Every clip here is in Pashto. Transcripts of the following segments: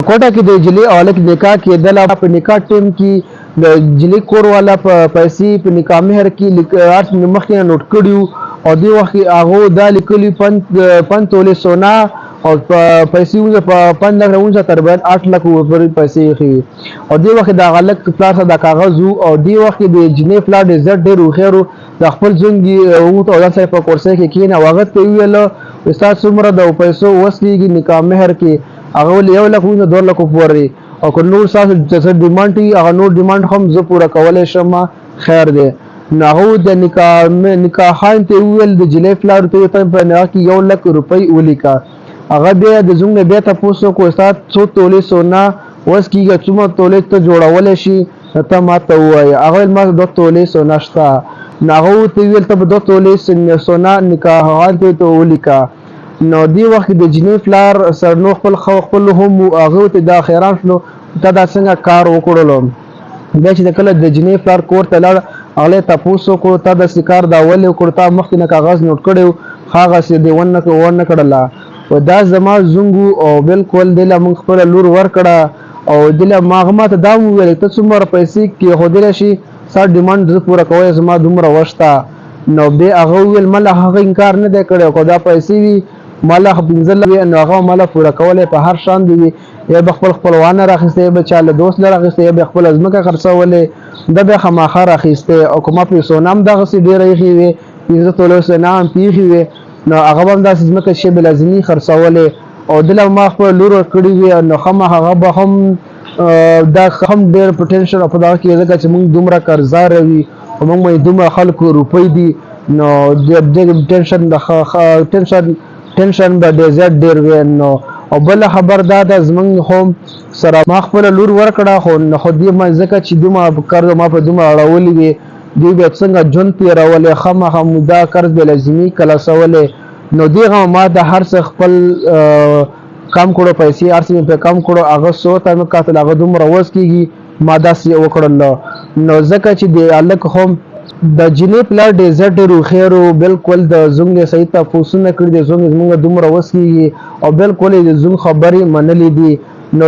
کوټه کې د جلې او هلک نکاح کېدله. په نکاح ټیم کې د جلې کور والا په پیسې په نکاح مهر کې هر څه مخکې نه نوټ کړي وو، او دې وخت کې هغو دا لیکلي پنځ تولې سونا او په پیسې وځه په 5 لک وځه تقریبا 8 لک پورې پیسې ایښي وي. او دې وخت کې د هغه هلک پلار سره دا کاغذ وو، او دې وخت کې د جنې پلار ډېر زیات ډېر هوښیار و، د خپل زوی یې وغوښت او ځان سره په کورسۍ کې کښېنه او هغه ته یې وویل ستا څومره د پیسو وس کېږي نکاح مهر کې؟ هغه ویل 1 لک وځه 2 لکو پورې، او که نور ستاسو څه ډیمانډ وي هغه نور ډیمانډ هم زه پوره کولی شم، خیر دی. نو هغه د نکاح خان ته وویل، د جلۍ پلار ته یې په نکاح کې 1 لک روپۍ ولیکه. هغه بیا د زوی نه بیا تپوس وکړو ستا څو تولې سونا وس کېږي، څومره تولې ته جوړولی شي، نو ته ما ته ووایه. هغه ویل ما 2 تولې سونا شته. نو هغه ورته وویل ته به 2 تولې سونا نکاح خان ته ولیکه. نو دې وخت کې د جنې پلار سره نو خپل خپل هم هغه ته دا حیران شلو ته دا څنګه کار وکړلو. بیا چې کله د جنې پلار کور ته لاړ، هغه تپوس وکړو تا داسې کار دا ولې وکړو، تا مخکې نه کاغذ نوټ کړی و، هغسې دې ونه کړله. و دا زما زونګ او بالکل دې له موږ خپله لور ورکړه، او دې له ما هغه ماته دا هم وویل ته څومره پیسې کېښودلی شي ستا ډیمانډ زه پوره کوی، زما دومره وشته. نو بیا هغه وویل ما له هغه انکار نه دی کړی، که دا پیسې وي ما له 5 لکه وي نو هغه ما له پوره کولی، په هر شان دې وي، یا به خپل خپلوان راخیستی، یا به چا له دوست له راخیستی، یا به خپله ځمکه خرڅولې، دا به خامخا راخیستی. او که ما پرې سونا هم دغسې ډېره ایښې وي، 5 تولو سونا هم پرې وي، نو هغه به هم داسې ځمکه چې به لازمي خرڅولې. او دله ما خپله لور ورکړې وي، نو خامخا هغه به هم دا هم ډېر په ټینشن او په دغه کې، ځکه چې موږ دومره قرضدار وي او موږ باندې دومره خلکو روپۍ دي، نو د ټینشن د ټینشن به ډېر زیات ډېر وي. نو او بله خبر دا ده زمونږ هم سره ما خپله لور ورکړه، خو خو دې ما ځکه چې دومره قرض ما په دومره اړولي وي، دوی بیا څنګه ژوند تېرولې، خامخا مو دا قرض به لازمي خلاصولې. نو دې غمه ما د هر څه خپل کم کړو، پیسې هر څه مې پرې کم کړو، هغه څو ته مې کتل هغه دومره وس کېږي، ما داسې وکړل. نو ځکه چې د هلک هم د جنې پلار ډېر زیات ډېر هوښیار و، بالکل د زوم یې صحیح تپوسونه کړي دي، زوم یې زمونږ دومره وس کېږي او بالکل یې د زوم خبرې منلې دي. نو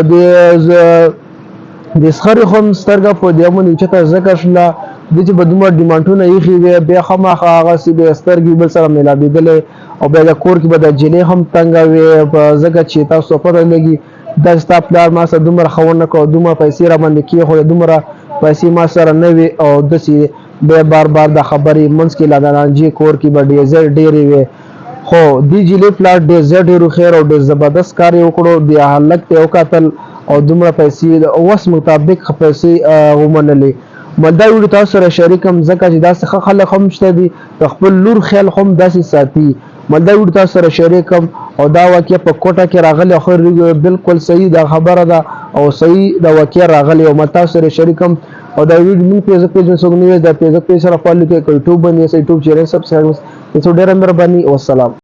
د سخرې هم سترګه په دې باندې اوچته ځکه شوله، دې چې به دومره ډیمانډونه ایښي وي، بیا خامخا هغسې بیا سترګې بل سره میلاوېدلې، او بیا د کور کې به د جنې هم تنګه وي، ځکه چې تاسو پته لګي دا ستا پلار ما سره دومره ښه ونه کړو، دومره پیسې را باندې کېښودې، دومره پیسې ما سره نه وې، او داسې بیا بار بار دا خبرې منځ کې لا د لانجې کور کې به ډېر ډېرې وې. خو دې جلۍ پلار ډېر زیات ډېر هوښیار او ډېر زبردست کار یې وکړو، دې هلک ته یې وکتل او دومره پیسې د وس مطابق پیسې ومنلې. مل دا ویډیو تاسو سره شریک کړم، ځکه چې داسې ښه خلک هم شته دي د خپل لور خیال هم داسې ساتي. مل دا ویډیو تاسو سره شریک کړم، او دا واقعه په کوټه کې راغلې، خو بالکل صحیح دا خبره ده او صحیح دا واقعه راغلې، او مل تاسو سره شریک کړم. او دا ویډیو موږ فیسبوک پیج څوک نه وي، دا فیسبوک پیج سره فالو کړئ، یوټیوب باندې یوټیوب چینل سبسکرایب کړئ. ډېره مهرباني، والسلام.